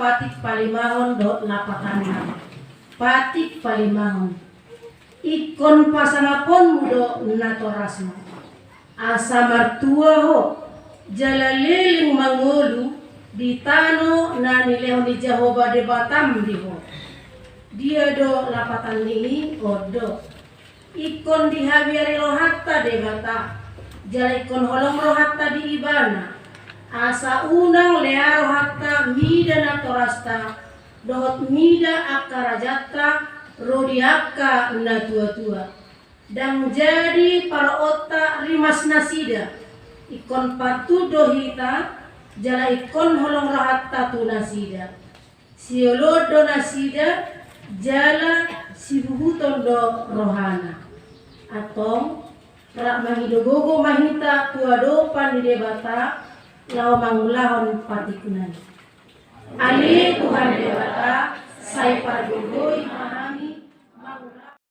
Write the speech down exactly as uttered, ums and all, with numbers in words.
Patik palimahon dohot lapatanna. Patik palimahon. Ingkon pasangaponmu do natorasmu, asa martua ho, jala leleng mangolu di tano na nilehon ni Jahowa Debatam di ho. Dia do lapatan ni i? On do. Ingkon dihabiari rohanta Debata, jala ingkon holong rohanta di Ibana, asa unang lea rohanta mida natorasta dohot mida angka rajanta ro di angka natuatua. Ndang jadi paroonta rimas nasida. Ingkon pantun do hita, jala ingkon holong rohanta tu nasida. Sioloan do nasida, jala sibubuton do rohana. Antong, rap mangido gogo ma hita tu adopan ni Debata laho mangulahon patikna i. Ale Tuhan Debata, sai pargogoi ma hami mangulahon